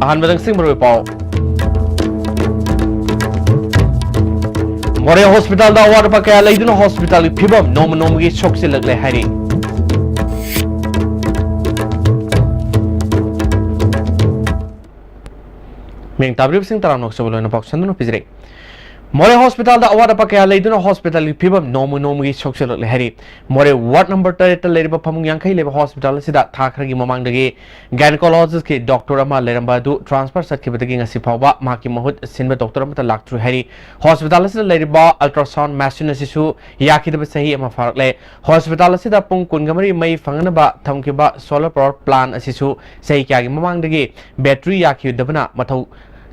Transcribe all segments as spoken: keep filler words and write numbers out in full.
ꯑꯍꯥꯟꯕꯗ ꯉꯁꯤ ꯃꯔꯨꯑꯣꯏ ꯄꯥꯎ꯫ ꯃꯣꯔꯦ ꯍꯣꯁꯄꯤꯇꯥꯜꯗ ꯑꯋꯥꯠ ꯑꯄꯥ ꯀꯌꯥ ꯂꯩꯗꯨꯅ ꯍꯣꯁꯄꯤꯇꯥꯜꯒꯤ ꯐꯤꯕꯝ ꯅꯣꯡꯃ ꯅꯣꯡꯃꯒꯤ ꯁꯣꯛꯆꯤꯜꯂꯛꯂꯦ ꯍꯥꯏꯔꯤ꯫ ꯃꯤꯡ ꯇꯥꯕꯤꯔꯤꯕꯁꯤꯡ ꯇꯔꯥꯝꯅ ꯑꯣꯛꯆꯕ ꯂꯣꯏꯅ ꯄꯥꯎ ꯁꯟꯗꯨꯅ ꯄꯤꯖꯔꯤ꯫ ꯃꯣꯔꯦ ꯍꯣꯁꯄꯤꯇꯥꯜꯗ ꯑꯋꯥꯠ ꯑꯄꯥ ꯀꯌꯥ ꯂꯩꯗꯨꯅ ꯍꯣꯁꯄꯤꯇꯥꯜꯒꯤ ꯐꯤꯕꯝ ꯅꯣꯡꯃ ꯅꯣꯡꯃꯒꯤ ꯁꯣꯛꯆꯤꯜꯂꯛꯂꯦ ꯍꯥꯏꯔꯤ꯫ ꯃꯣꯔꯦ ꯋꯥꯔꯗ ꯅꯝꯕꯔ ꯇꯔꯦꯠꯇ ꯂꯩꯔꯤꯕ ꯐꯃꯨꯡ ꯌꯥꯡꯈꯩ ꯂꯩꯕ ꯍꯣꯁꯄꯤꯇꯥꯜ ꯑꯁꯤꯗ ꯊꯥ ꯈꯔꯒꯤ ꯃꯃꯥꯡꯗꯒꯤ ꯒꯥꯏꯅꯣꯀꯣꯂꯣꯖꯤꯁꯀꯤ ꯗꯣꯛꯇꯔ ꯑꯃ ꯂꯩꯔꯝꯕ ꯑꯗꯨ ꯇ꯭ꯔꯥꯟꯁꯐꯔ ꯆꯠꯈꯤꯕꯗꯒꯤ ꯉꯁꯤ ꯐꯥꯎꯕ ꯃꯍꯥꯛꯀꯤ ꯃꯍꯨꯠ ꯁꯤꯟꯕ ꯗꯣꯛꯇꯔ ꯑꯃꯠꯇ ꯂꯥꯛꯇ꯭ꯔꯤ ꯍꯥꯏꯔꯤ꯫ ꯍꯣꯁꯄꯤꯇꯥꯜ ꯑꯁꯤꯗ ꯂꯩꯔꯤꯕ ꯑꯜꯇ꯭ꯔꯥꯁꯥꯎꯟ ꯃꯦꯁꯤꯟ ꯑꯁꯤꯁꯨ ꯌꯥꯈꯤꯗꯕ ꯆꯍꯤ ꯑꯃ ꯐꯥꯔꯛꯂꯦ꯫ ꯍꯣꯁꯄꯤꯇꯥꯜ ꯑꯁꯤꯗ ꯄꯨꯡ ꯀꯨꯟꯒ ꯃꯔꯤ ꯃꯩ ꯐꯪꯅꯅꯕ ꯊꯝꯈꯤꯕ ꯁꯣꯂꯔ ꯄꯥꯋꯔ ꯄ꯭ꯂꯥꯟ ꯑꯁꯤꯁꯨ ꯆꯍꯤ ꯀꯌꯥꯒꯤ ꯃꯃꯥꯡꯗꯒꯤ ꯕꯦꯇ꯭ꯔꯤ ꯌꯥꯈꯤꯗꯕꯅ ꯃꯊꯧ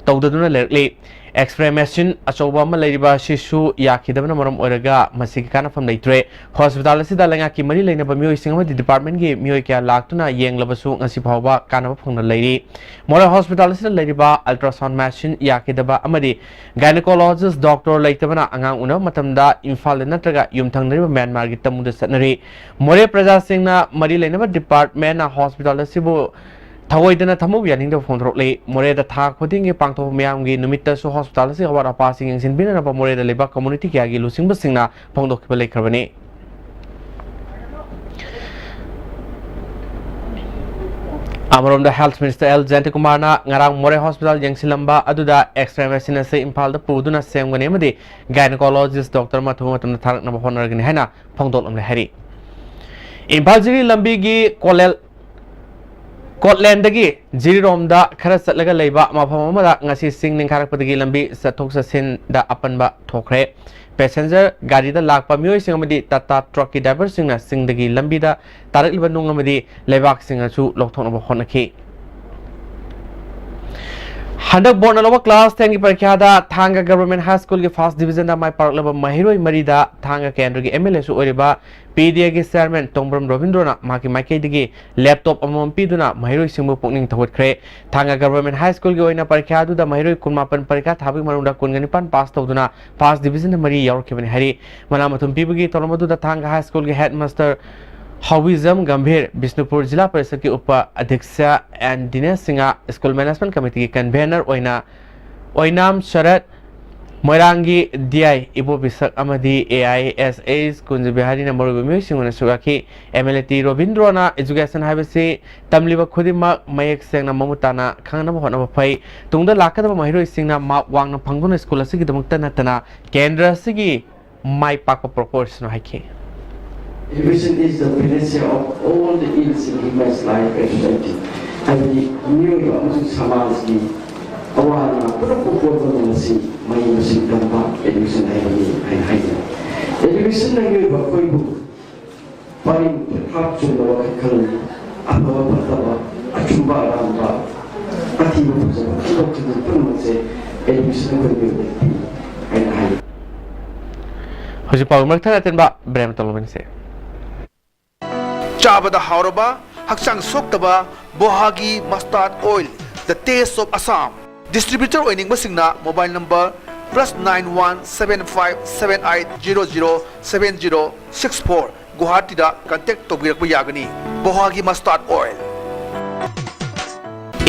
ꯇꯧꯗꯗꯨꯅ ꯂꯩꯔꯛꯂꯤ꯫ ꯑꯦꯛꯁꯔꯦ ꯃꯦꯁꯤꯟ ꯑꯆꯧꯕ ꯑꯃ ꯂꯩꯔꯤꯕ ꯑꯁꯤꯁꯨ ꯌꯥꯈꯤꯗꯕꯅ ꯃꯔꯝ ꯑꯣꯏꯔꯒ ꯃꯁꯤꯒꯤ ꯀꯥꯟꯅꯐꯝ ꯂꯩꯇ꯭ꯔꯦ꯫ ꯍꯣꯁꯄꯤꯇꯥꯜ ꯑꯁꯤꯗ ꯂꯩꯉꯥꯛꯀꯤ ꯃꯔꯤ ꯂꯩꯅꯕ ꯃꯤꯑꯣꯏꯁꯤꯡ ꯑꯃꯗꯤ ꯗꯤꯄꯥꯔꯠꯃꯦꯟꯒꯤ ꯃꯤꯑꯣꯏ ꯀꯌꯥ ꯂꯥꯛꯇꯨꯅ ꯌꯦꯡꯂꯕꯁꯨ ꯉꯁꯤ ꯐꯥꯎꯕ ꯀꯥꯟꯅꯕ ꯐꯪꯗꯅ ꯂꯩꯔꯤ꯫ ꯃꯣꯔꯦ ꯍꯣꯁꯄꯤꯇꯥꯜ ꯑꯁꯤꯗ ꯂꯩꯔꯤꯕ ꯑꯜꯇ꯭ꯔꯥꯁꯥꯎꯟ ꯃꯦꯁꯤꯟ ꯌꯥꯈꯤꯗꯕ ꯑꯃꯗꯤ ꯒꯥꯏꯅꯣꯀꯣꯂꯣꯖꯤꯁ ꯗꯣꯛꯇꯔ ꯂꯩꯇꯕꯅ ꯑꯉꯥꯡ ꯎꯅꯕ ꯃꯇꯝꯗ ꯏꯝꯐꯥꯜꯗ ꯅꯠꯇ꯭ꯔꯒ ꯌꯨꯝꯊꯪꯅꯔꯤꯕ ꯃ꯭ꯌꯥꯟꯃꯥꯔꯒꯤ ꯇꯃꯨꯗ ꯆꯠꯅꯔꯤ꯫ ꯃꯣꯔꯦ ꯄ꯭ꯔꯖꯥꯁꯤꯡꯅ ꯃꯔꯤ ꯂꯩꯅꯕ ꯗꯤꯄꯥꯔꯠꯃꯦꯟꯅ ꯍꯣꯁꯄꯤꯇꯥꯜ ꯑꯁꯤꯕꯨ ꯊꯑꯣꯏꯗꯅ ꯊꯝꯃꯧ ꯌꯥꯅꯤꯡꯗꯕ ꯐꯣꯡꯗꯣꯔꯛꯂꯤ꯫ ꯃꯣꯔꯦꯗ ꯊꯥ ꯈꯨꯗꯤꯡꯒꯤ ꯄꯥꯡꯊꯣꯛꯄ ꯃꯤꯌꯥꯝꯒꯤ ꯅꯨꯃꯤꯠꯇꯁꯨ ꯍꯣꯁꯄꯤꯇꯥꯜ ꯑꯁꯤꯒꯤ ꯑꯋꯥꯠ ꯑꯄꯥꯁꯤꯡ ꯌꯦꯡꯁꯤꯟꯕꯤꯅꯅꯕ ꯃꯣꯔꯦꯗ ꯂꯩꯕ ꯀꯝꯃꯨꯅꯤꯇꯤ ꯀꯌꯥꯒꯤ ꯂꯨꯆꯤꯡꯕꯁꯤꯡꯅ ꯐꯣꯡꯗꯣꯛꯈꯤꯕ ꯂꯩꯈ꯭ꯔꯕꯅꯤ꯫ ꯑꯃꯔꯣꯝꯗ ꯍꯦꯜꯊ ꯃꯤꯅꯤꯁꯇꯔ ꯑꯦꯜ ꯖꯌꯟꯇꯀꯨꯃꯥꯔꯅ ꯉꯔꯥꯡ ꯃꯣꯔꯦ ꯍꯣꯁꯄꯤꯇꯥꯜ ꯌꯦꯡꯁꯤꯜꯂꯝꯕ ꯑꯗꯨꯗ ꯑꯦꯛꯁꯔꯦ ꯃꯦꯁꯤꯟ ꯑꯁꯤ ꯏꯝꯐꯥꯜꯗ ꯄꯨꯗꯨꯅ ꯁꯦꯝꯒꯅꯤ ꯑꯃꯗꯤ ꯒꯥꯏꯅꯣꯀꯣꯂꯣꯖꯤꯁ ꯗꯣꯛꯇꯔ ꯑꯃ ꯑꯊꯨꯕ ꯃꯇꯝꯗ ꯊꯥꯔꯛꯅꯕ ꯍꯣꯠꯅꯔꯒꯅꯤ ꯍꯥꯏꯅ ꯐꯣꯡꯗꯣꯛꯂꯝꯂꯦ ꯍꯥꯏꯔꯤ꯫ ꯏꯝꯐꯥꯜ ꯖꯤꯔꯤ ꯂꯝꯕꯤꯒꯤ ꯀꯣꯂꯦꯜ ꯀꯣꯠꯂꯦꯟꯗꯒꯤ ꯖꯤꯔꯤꯔꯣꯝꯗ ꯈꯔ ꯆꯠꯂꯒ ꯂꯩꯕ ꯃꯐꯝ ꯑꯃꯗ ꯉꯁꯤ ꯆꯤꯡ ꯅꯤꯡꯈꯥꯏꯔꯛꯄꯗꯒꯤ ꯂꯝꯕꯤ ꯆꯠꯊꯣꯛ ꯆꯠꯁꯤꯟꯗ ꯑꯄꯟꯕ ꯊꯣꯛꯈ꯭ꯔꯦ꯫ ꯄꯦꯁꯦꯟꯖꯔ ꯒꯥꯔꯤꯗ ꯂꯥꯛꯄ ꯃꯤꯑꯣꯏꯁꯤꯡ ꯑꯃꯗꯤ ꯇꯥꯇꯥ ꯇ꯭ꯔꯛꯀꯤ ꯗ꯭ꯔꯥꯏꯚꯔꯁꯤꯡꯅ ꯆꯤꯡꯗꯒꯤ ꯂꯝꯕꯤꯗ ꯇꯥꯔꯛꯂꯤꯕ ꯅꯨꯡ ꯑꯃꯗꯤ ꯂꯩꯕꯥꯛꯁꯤꯡ ꯑꯗꯨ ꯂꯧꯊꯣꯛꯅꯕ ꯍꯣꯠꯅꯈꯤ꯫ ꯍꯟꯗꯛ ꯕꯣꯔꯗꯅ ꯂꯧꯕ ꯀ꯭ꯂꯥꯁ ꯇꯦꯟꯒꯤ ꯄꯔꯤꯈ꯭ꯌꯥꯗ ꯊꯥꯡꯒ ꯒꯚꯔꯟꯃꯦꯟꯠ ꯍꯥꯏ ꯁ꯭ꯀꯨꯜꯒꯤ ꯐꯥꯔꯁ ꯗꯤꯕꯤꯖꯟꯗ ꯃꯥꯏ ꯄꯥꯛꯂꯛꯂꯕ ꯃꯍꯩꯔꯣꯏ ꯃꯔꯤꯗ ꯊꯥꯡꯒ ꯀꯦꯟꯗ꯭ꯔꯒꯤ ꯑꯦꯝ ꯑꯦꯜ ꯑꯦꯁꯨ ꯑꯣꯏꯔꯤꯕ ꯄꯤ ꯗꯤ ꯑꯦꯒꯤ ꯆꯤꯌꯔꯃꯦꯟ ꯇꯣꯡꯕ꯭ꯔꯝ ꯔꯣꯕꯤꯟꯗ꯭ꯔꯣꯅ ꯃꯍꯥꯛꯀꯤ ꯃꯥꯏꯀꯩꯗꯒꯤ ꯂꯦꯞꯇꯣꯞ ꯑꯃꯃꯝ ꯄꯤꯗꯨꯅ ꯃꯍꯩꯔꯣꯏꯁꯤꯡꯕꯨ ꯄꯨꯛꯅꯤꯡ ꯊꯧꯒꯠꯈ꯭ꯔꯦ꯫ ꯊꯥꯡꯒ ꯒꯚꯔꯟꯃꯦꯟꯠ ꯍꯥꯏ ꯁ꯭ꯀꯨꯜꯒꯤ ꯑꯣꯏꯅ ꯄꯔꯤꯈ꯭ꯌꯥ ꯑꯗꯨꯗ ꯃꯍꯩꯔꯣꯏ ꯀꯨꯟꯃꯥꯄꯟ ꯄꯔꯤꯈ꯭ꯌꯥ ꯊꯥꯕꯒꯤ ꯃꯅꯨꯡꯗ ꯀꯨꯟꯒ ꯅꯤꯄꯥꯟ ꯄꯥꯁ ꯇꯧꯗꯨꯅ ꯐꯥꯔꯁ ꯗꯤꯕꯤꯖꯟꯗ ꯃꯔꯤ ꯌꯥꯎꯔꯛꯈꯤꯕꯅꯤ ꯍꯥꯏꯔꯤ꯫ ꯃꯅꯥ ꯃꯊꯨꯝ ꯄꯤꯕꯒꯤ ꯊꯧꯔꯝ ꯑꯗꯨꯗ ꯊꯥꯡꯒ ꯍꯥꯏ ꯁ꯭ꯀꯨꯜꯒꯤ ꯍꯦꯗ ꯃꯥꯁꯇꯔ ꯍꯥꯎꯕꯤꯖꯝ ꯒꯝꯚꯤꯔ, ꯕꯤꯁꯅꯨꯄꯨꯔ ꯖꯤꯂꯥ ꯄꯔꯤꯁꯠꯀꯤ ꯎꯄ ꯑꯙ꯭ꯌꯛꯁ, N Dinesh Singh, school management ꯀꯃꯤꯇꯤꯒꯤ ꯀꯟꯚꯦꯅꯔ ꯑꯣꯏꯅ ꯑꯣꯏꯅꯥꯝ ꯁꯔꯠ, ꯃꯣꯏꯔꯥꯡꯒꯤ ꯗꯤ ꯑꯥꯏ ꯏꯕꯣꯕꯤꯁꯛ ꯑꯃꯗꯤ ꯑꯦ ꯑꯥꯏ ꯑꯦꯁ ꯑꯦꯁ ꯀꯨꯟꯖ ꯕꯤꯍꯥꯔꯤꯅ ꯃꯔꯨꯑꯣꯏꯕ ꯃꯤꯑꯣꯏꯁꯤꯡ ꯑꯣꯏꯅ ꯁꯔꯨꯛ ꯌꯥꯈꯤ꯫ ꯑꯦꯝ ꯑꯦꯜ ꯑꯦ ꯇꯤ ꯔꯣꯕꯤꯟꯗ꯭ꯔꯣꯅ education ꯍꯥꯏꯕꯁꯤ ꯇꯝꯂꯤꯕ ꯈꯨꯗꯤꯡꯃꯛ ꯃꯌꯦꯛ ꯁꯦꯡꯅ ꯃꯃꯨꯠ ꯇꯥꯅ ꯈꯪꯅꯕ ꯍꯣꯠꯅꯕ ꯐꯩ꯫ ꯇꯨꯡꯗ ꯂꯥꯛꯀꯗꯕ ꯃꯍꯩꯔꯣꯏꯁꯤꯡꯅ ꯃꯥꯔꯛ ꯋꯥꯡꯅ ꯐꯪꯗꯨꯅ ꯁ꯭ꯀꯨꯜ ꯑꯁꯤꯒꯤꯗꯃꯛꯇ ꯅꯠꯇꯅ ꯀꯦꯟꯗ꯭ꯔ ꯑꯁꯤꯒꯤ ꯃꯥꯏ ꯄꯥꯛꯄ ꯄꯨꯔꯛꯄ ꯑꯣꯏꯔꯁꯅꯨ ꯍꯥꯏꯈꯤ꯫ Education is the panacea of all the ills in human's life and society. ꯍꯥꯏꯕꯗꯤ ꯃꯤꯑꯣꯏꯕ ꯑꯃꯁꯨꯡ ꯁꯃꯥꯖꯒꯤ ꯑꯋꯥ ꯑꯅꯥ ꯄꯨꯝꯅꯃꯛꯄꯨ ꯀꯣꯛꯄ ꯉꯝꯕꯁꯤ ꯃꯍꯩ ꯃꯁꯤꯡ ꯇꯝꯕ, education ꯍꯥꯏꯕꯅꯤ ꯍꯥꯏꯅ ꯍꯥꯏꯅꯩ꯫ Educationꯅ ꯃꯤꯑꯣꯏꯕ ꯑꯩꯈꯣꯏꯕꯨ ꯄꯔꯤꯡ ꯐꯠ ꯆꯨꯝꯕ ꯋꯥꯈꯜ ꯈꯜꯂꯤ, ꯑꯐꯕ ꯐꯠꯇꯕ, ꯑꯆꯨꯝꯕ ꯑꯔꯥꯟꯕ, ꯑꯊꯤꯕ ꯐꯖꯕ ꯈꯟꯗꯣꯛ ꯈꯟꯖꯤꯟ ꯄꯨꯝꯅꯃꯛꯁꯦ education ꯑꯩꯈꯣꯏ ꯃꯤꯑꯣꯏꯕꯗ ꯄꯤ ꯍꯥꯏꯅ ꯍꯥꯏ꯫ ꯍꯧꯖꯤꯛ ꯄꯥꯎ ꯃꯔꯛ ꯊꯠꯅ ꯇꯤꯟꯕ break ꯑꯃ ꯇꯧꯔꯨꯕꯅꯤꯁꯦ꯫ ꯆꯥꯕꯗ ꯍꯥꯎꯔꯕ, ꯍꯛꯆꯥꯡ ꯁꯣꯛꯇꯕ ꯕꯣꯍꯥꯒꯤ mustard oil, the taste of Assam. Distributor ꯑꯣꯏꯅꯤꯡꯕꯁꯤꯡꯅ mobile number plus nine one seven five seven eight zero zero seven zero six four, ꯒꯨꯋꯥꯍꯥꯇꯤꯗ contact ꯇꯧꯕꯤꯔꯛꯄ ꯌꯥꯒꯅꯤ꯫ ꯕꯣꯍꯥꯒꯤ mustard oil.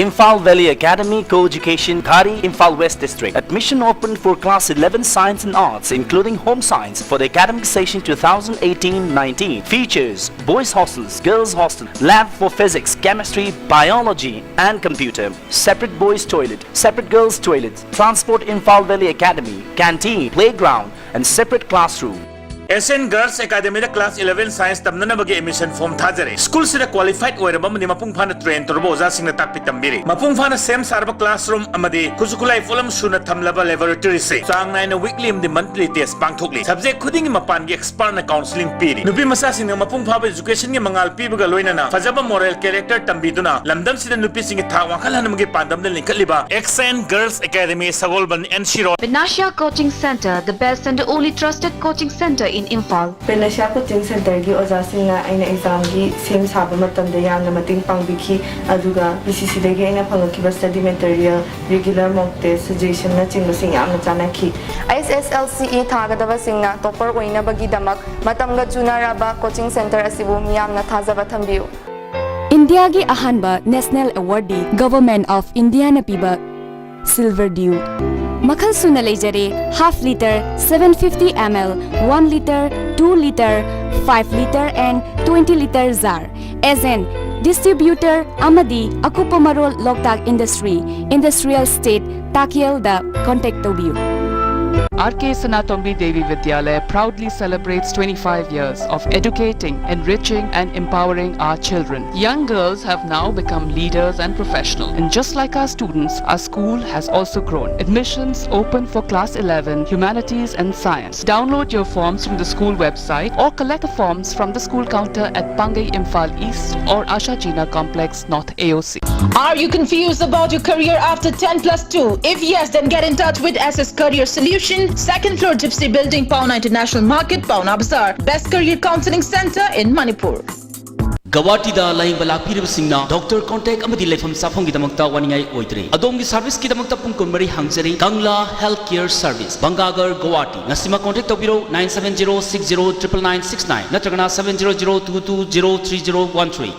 Imphal Valley Academy Co-Education, Ghari, Imphal West District. Admission open for class eleven Science and Arts, including Home Science, for the academic session two thousand eighteen nineteen. Features: boys hostels, girls hostel, lab for physics, chemistry, biology, and computer. Separate boys toilet, separate girls toilet. Transport: Imphal Valley Academy, canteen, playground, and separate classroom. S N Girls Academyꯗ class eleven Science ꯇꯝꯅꯅꯕꯒꯤ admission form ꯊꯥꯖꯔꯤ꯫ ꯁ꯭ꯀꯨꯜꯁꯤꯗ qualified ꯑꯣꯏꯔꯕ ꯑꯃꯗꯤ ꯃꯄꯨꯡ ꯐꯥꯅ train ꯇꯧꯔꯕ ꯑꯣꯖꯥꯁꯤꯡꯅ ꯇꯥꯛꯄꯤ ꯇꯝꯕꯤꯔꯤ꯫ ꯃꯄꯨꯡ ꯐꯥꯅ ꯁꯦꯝ ꯁꯥꯔꯕ classroom ꯑꯃꯗꯤ ꯈꯨꯠꯁꯨ ꯈꯨꯠꯂꯥꯏ ꯄꯣꯠꯂꯝ ꯁꯨꯅ ꯊꯝꯂꯕ laboratoryꯁꯤ꯫ ꯆꯥꯡ ꯅꯥꯏꯅ weekly ꯑꯃꯗꯤ monthly test ꯄꯥꯡꯊꯣꯛꯂꯤ꯫ Subject ꯈꯨꯗꯤꯡꯒꯤ ꯃꯄꯥꯟꯒꯤ expertꯅ counselling ꯄꯤꯔꯤ꯫ ꯅꯨꯄꯤ ꯃꯆꯥꯁꯤꯡꯅ ꯃꯄꯨꯡ ꯐꯥꯕ educationꯒꯤ ꯃꯉꯥꯜ ꯄꯤꯕꯒ ꯂꯣꯏꯅꯅ ꯐꯖꯕ moral character ꯇꯝꯕꯤꯗꯨꯅ ꯂꯝꯗꯝꯁꯤꯗ ꯅꯨꯄꯤꯁꯤꯡꯒꯤ ꯊꯥꯛ ꯋꯥꯡꯈꯠꯍꯟꯕꯒꯤ ꯄꯥꯟꯗꯝꯗ ꯂꯤꯡꯈꯠꯂꯤꯕ S N Girls Academy, Sagolband, N C Road꯫ Vinasha Coaching Center, the best and only trusted coaching center in Imphal. Palesia coaching ꯁꯦꯟꯇꯔꯒꯤ ꯑꯣꯖꯥꯁꯤꯡꯅ ꯑꯩꯅ ꯑꯦꯛꯖꯥꯝꯒꯤ ꯁꯦꯝ ꯁꯥꯕ ꯃꯇꯝꯗ ꯌꯥꯝꯅ ꯃꯇꯦꯡ ꯄꯥꯡꯕꯤꯈꯤ, ꯑꯗꯨꯒ ꯄꯤ ꯁꯤ ꯁꯤꯗꯒꯤ ꯑꯩꯅ ꯐꯪꯂꯛꯈꯤꯕ ꯁ꯭ꯇꯗꯤ ꯃꯦꯇꯔꯤꯌꯦꯜ, ꯔꯤꯒꯨꯂꯔ ꯃꯣꯛ ꯇꯦꯁ, ꯁꯖꯦꯁꯟꯅꯆꯤꯡꯕꯁꯤꯡ ꯌꯥꯝꯅ ꯆꯥꯟꯅꯈꯤ꯫ ꯑꯩꯆ ꯑꯦꯁ ꯑꯦꯜ ꯁꯤ ꯏ ꯊꯥꯒꯗꯕꯁꯤꯡꯅ ꯇꯣꯄꯔ ꯑꯣꯏꯅꯕꯒꯤꯗꯃꯛ ꯃꯇꯝꯒ ꯆꯨꯅꯔꯕ ꯀꯣꯆꯤꯡ ꯁꯦꯟꯇꯔ ꯑꯁꯤꯕꯨ ꯃꯤꯌꯥꯝꯅ ꯊꯥꯖꯕ ꯊꯝꯕꯤꯌꯨ꯫ ꯏꯟꯗꯤꯌꯥꯒꯤ ꯑꯍꯥꯟꯕ ꯅꯦꯁꯅꯦꯜ ꯑꯦꯋꯥꯔꯗꯤ ꯒꯚꯔꯟꯃꯦꯟꯠ ꯑꯣꯐ ꯏꯟꯗꯤꯌꯥꯅ ꯄꯤꯕ ꯁꯤꯜꯚꯔ ꯗ꯭ꯌꯨ ꯃꯈꯜ ꯁꯨꯅ ꯂꯩꯖꯔꯦ: half litre, seven fifty ml, one litre, two litre, five litre and twenty litre jar꯫ Agent, distributor ꯑꯃꯗꯤ ꯑꯀꯨꯞꯄ ꯃꯔꯣꯜ ꯂꯣꯛꯇꯥꯛ ꯏꯟꯗꯁꯇ꯭ꯔꯤ, ꯏꯟꯗꯁꯇ꯭ꯔꯤꯌꯦꯜ ꯏꯁꯇꯦꯠ, ꯇꯥꯀꯦꯜꯗ ꯀꯣꯟꯇꯦꯛ ꯇꯧꯕꯤꯌꯨ꯫ R K Sanatombi Devi Vidyalaya proudly celebrates twenty-five years of educating, enriching, and empowering our children. Young girls have now become leaders and professionals. And just like our students, our school has also grown. Admissions open for class eleven, humanities, and science. Download your forms from the school website or collect the forms from the school counter at Pangai Imphal East or Asha Jina Complex, North A O C. Are you confused about your career after ten plus two? If yes, then get in touch with S S Career Solution, second floor Gypsy Building, Paona International Market, Paona Bazaar. Best career counseling center in Manipur. ꯒꯧꯍꯥꯇꯤꯗ ꯂꯥꯌꯦꯡꯕ ꯂꯥꯛꯄꯤꯔꯤꯕꯁꯤꯡꯅ doctor, contact ꯑꯃꯗꯤ ꯂꯩꯐꯝ ꯆꯥꯐꯝꯒꯤꯗꯃꯛꯇ ꯋꯥꯅꯤꯡꯉꯥꯏ ꯑꯣꯏꯗ꯭ꯔꯦ꯫ ꯑꯗꯣꯝꯒꯤ ꯁꯔꯚꯤꯁꯀꯤꯗꯃꯛꯇ ꯄꯨꯡ ꯀꯨꯟꯃꯔꯤ ꯍꯥꯡꯖꯔꯤ꯫ Kangla health care service, Bhangagarh, Guwahati. ꯉꯁꯤꯃꯛ ꯀꯣꯟꯇꯦꯛ ꯇꯧꯕꯤꯔꯧ, nine seven zero six zero triple nine six nine ꯅꯠꯇ꯭ꯔꯒꯅ seven zero zero two two zero three zero one three꯫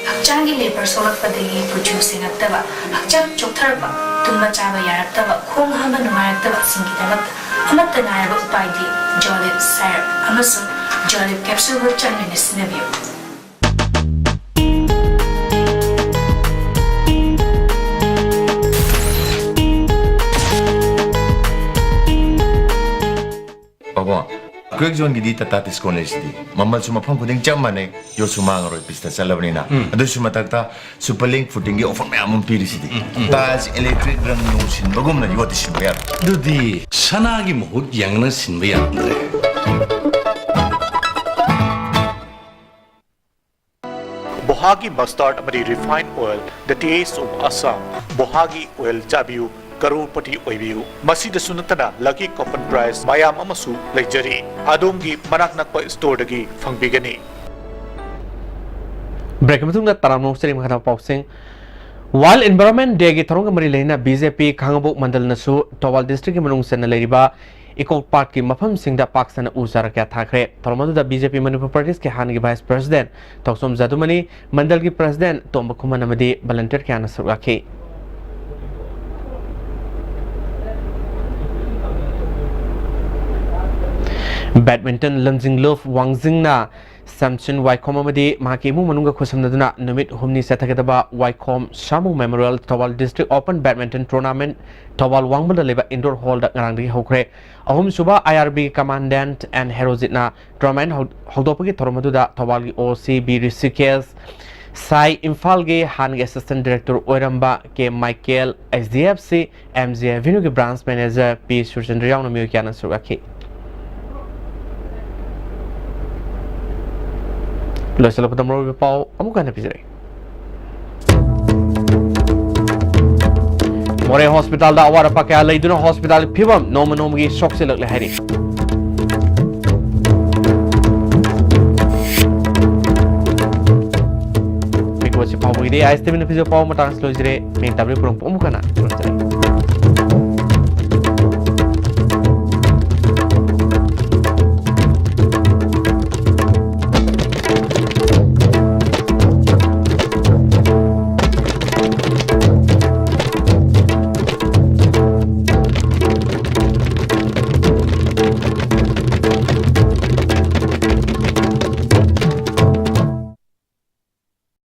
ꯍꯛꯆꯥꯡꯒꯤ ꯂꯦꯕꯔ ꯁꯣꯛꯂꯛꯄꯗꯒꯤ ꯀꯨꯆꯨ ꯁꯦꯡꯉꯛꯇꯕ, ꯍꯛꯆꯥꯡ ꯆꯣꯛꯊꯔꯛꯄ, ꯇꯨꯝꯕ ꯆꯥꯕ ꯌꯥꯔꯛꯇꯕ, ꯈꯣꯡ ꯍꯥꯝꯕ ꯅꯨꯡꯉꯥꯏꯔꯛꯇꯕꯁꯤꯡꯒꯤꯗꯃꯛꯇ ꯑꯃꯠꯇ ꯉꯥꯏꯔꯕ ꯎꯄꯥꯏꯗꯤ ꯖꯣꯂꯤꯞ ꯁꯥꯏꯔꯞ ꯑꯃꯁꯨꯡ ꯖꯣꯂꯤꯞ ꯀꯦꯞꯁꯨꯜꯕꯨ ꯆꯥꯡ ꯅꯥꯏꯅ ꯁꯤꯖꯤꯟꯅꯕꯤꯌꯨ꯫ ꯄꯥꯕꯨꯡ, ꯀ꯭ꯋꯦꯛ ꯖꯣꯟꯒꯤꯗꯤ ꯇꯥꯇꯥ ꯗꯤꯁꯀꯥꯎꯟ ꯂꯩꯁꯤꯗꯤ꯫ ꯃꯃꯜꯁꯨ ꯃꯐꯝ ꯈꯨꯗꯤꯡ ꯆꯞ ꯃꯥꯟꯅꯩ, ꯌꯣꯠꯁꯨ ꯃꯥꯡꯉꯔꯣꯏ, ꯄꯤꯁꯇ ꯆꯠꯂꯕꯅꯤꯅ꯫ ꯎꯝ꯫ ꯑꯗꯨꯁꯨ ꯃꯊꯛꯇ ꯁꯨꯄꯔ ꯂꯤꯡ ꯐꯨꯇꯤꯡꯒꯤ ꯑꯣꯐꯔ ꯃꯌꯥꯝ ꯑꯃ ꯄꯤꯔꯤꯁꯤꯗꯤ꯫ ꯎꯝ, ꯎꯝ꯫ ꯇꯥꯏꯜꯁ ꯏꯂꯦꯛꯇ꯭ꯔꯤꯛ ꯔꯪ ꯅꯨꯡ ꯁꯤꯟꯕꯒꯨꯝꯅ ꯌꯣꯠꯇꯤ ꯁꯤꯟꯕ ꯌꯥꯔꯣꯏ꯫ ꯑꯗꯨꯗꯤ ꯁꯅꯥꯒꯤ ꯃꯍꯨꯠ ꯌꯦꯡꯅ ꯁꯤꯟꯕ ꯌꯥꯔꯝꯗ꯭ꯔꯦ꯫ ꯕꯣꯍꯥꯒꯤ ꯃꯁꯇꯥꯔꯗ ꯑꯃꯗꯤ refine oil, the taste of Assam꯫ Bohagi oil ꯆꯥꯕꯤꯌꯨ, ꯀꯔꯣꯔꯄꯇꯤ ꯑꯣꯏꯕꯤꯌꯨ꯫ ꯃꯁꯤꯗꯁꯨ ꯅꯠꯇꯅ lucky coupon prize ꯃꯌꯥꯝ ꯑꯃꯁꯨ ꯂꯩꯖꯔꯤ꯫ ꯑꯗꯣꯝꯒꯤ ꯃꯅꯥꯛ ꯅꯛꯄ storeꯗꯒꯤ ꯐꯪꯕꯤꯒꯅꯤ꯫ Breakꯀꯤ ꯃꯇꯨꯡꯗ ꯇꯔꯥꯝꯅ ꯑꯣꯛꯆꯔꯤ꯫ ꯃꯈꯥ ꯇꯥꯕ ꯄꯥꯎꯁꯤꯡ꯫ World Environment Dayꯒꯤ ꯊꯧꯔꯝꯒ ꯃꯔꯤ ꯂꯩꯅꯅ BJP ꯈꯥꯉꯕꯣꯛ ꯃꯟꯗꯜꯅꯁꯨ ꯊꯧꯕꯥꯜ districtꯀꯤ ꯃꯅꯨꯡ ꯆꯟꯅ ꯂꯩꯔꯤꯕ eco parkꯀꯤ ꯃꯐꯝꯁꯤꯡꯗ ꯄꯥꯛ ꯁꯟꯅ ꯎ ꯆꯥꯔꯥ ꯀꯌꯥ ꯊꯥꯈ꯭ꯔꯦ꯫ ꯊꯧꯔꯝ ꯑꯗꯨꯗ BJP ꯃꯅꯤꯄꯨꯔ ꯄ꯭ꯔꯗꯦꯁꯀꯤ ꯍꯥꯟꯅꯒꯤ vice president ꯊꯧꯁꯣꯝ ꯖꯥꯗꯨꯃꯅꯤ, ꯃꯟꯗꯜꯒꯤ president ꯇꯣꯝꯕ ꯈꯨꯃꯟ ꯑꯃꯗꯤ volunteer ꯀꯌꯥꯅ ꯁꯔꯨꯛ ꯌꯥꯈꯤ꯫ Badminton ꯂꯝꯖꯤꯡꯂꯨꯞ ꯋꯥꯡꯖꯤꯡꯅ ꯁꯝꯁꯨꯟ ꯋꯥꯏꯈꯣꯝ ꯑꯃꯗꯤ ꯃꯍꯥꯛꯀꯤ ꯏꯃꯨꯡ ꯃꯅꯨꯡꯒ ꯈꯨꯠꯁꯝꯅꯗꯨꯅ ꯅꯨꯃꯤꯠ ꯍꯨꯝꯅꯤ ꯆꯠꯊꯒꯗꯕ ꯋꯥꯏꯈꯣꯝ ꯁꯥꯃꯨ Memorial Thoubal District Open Badminton Tournament Thoubal ꯋꯥꯡꯃꯗ ꯂꯩꯕ indoor hallꯗ ꯉꯔꯥꯡꯗꯒꯤ ꯍꯧꯈ꯭ꯔꯦ꯫ ꯑꯍꯨꯝꯁꯨꯕ IRB Commandant and Herojic ꯅ tournament ꯍꯧ-, ꯍꯧꯗꯣꯛꯄꯒꯤ ꯊꯧꯔꯝ ꯑꯗꯨꯗ ꯊꯧꯕꯥꯜꯒꯤ OC B ꯔꯤꯁꯤꯀꯦꯁ ꯁꯥꯏ, ꯏꯝꯐꯥꯜꯒꯤ ꯍꯥꯟꯅꯒꯤ assistant director ꯑꯣꯏꯔꯝꯕ K Michael, HDFC MJ Avenue ꯒꯤ branch manager P ꯁꯨꯔꯆꯟꯗ꯭ꯔ ꯌꯥꯎꯅ ꯃꯤꯑꯣꯏ ꯀꯌꯥꯅ ꯁꯔꯨꯛ ꯌꯥꯈꯤ꯫ ꯂꯣꯏꯁꯤꯜꯂꯛꯄꯗ ꯃꯔꯨꯑꯣꯏꯕ ꯄꯥꯎ ꯑꯃꯨꯛ ꯍꯟꯅ ꯄꯤꯖꯔꯛꯏ꯫ ꯃꯣꯔꯦ hospitalꯗ ꯑꯋꯥꯠ ꯑꯄꯥ ꯀꯌꯥ ꯂꯩꯗꯨꯅ hospitalꯒꯤ ꯐꯤꯕꯝ ꯅꯣꯡꯃ ꯅꯣꯡꯃꯒꯤ ꯁꯣꯛꯆꯤꯜꯂꯛꯂꯦ ꯍꯥꯏꯔꯤ꯫ ꯃꯤꯀꯨꯞ ꯑꯁꯤ ꯐꯥꯎꯕꯒꯤꯗꯤ ISTVꯅ ꯄꯤꯖꯕ ꯄꯥꯎ ꯃꯇꯥꯡ ꯑꯁꯤ ꯂꯣꯏꯖꯔꯦ꯫ ꯃꯤꯡ ꯇꯥꯕꯤꯔꯤ ꯄꯨꯔꯝ ꯑꯃꯨꯛ ꯍꯟꯅ ꯈꯨꯔꯨꯝꯖꯔꯤ꯫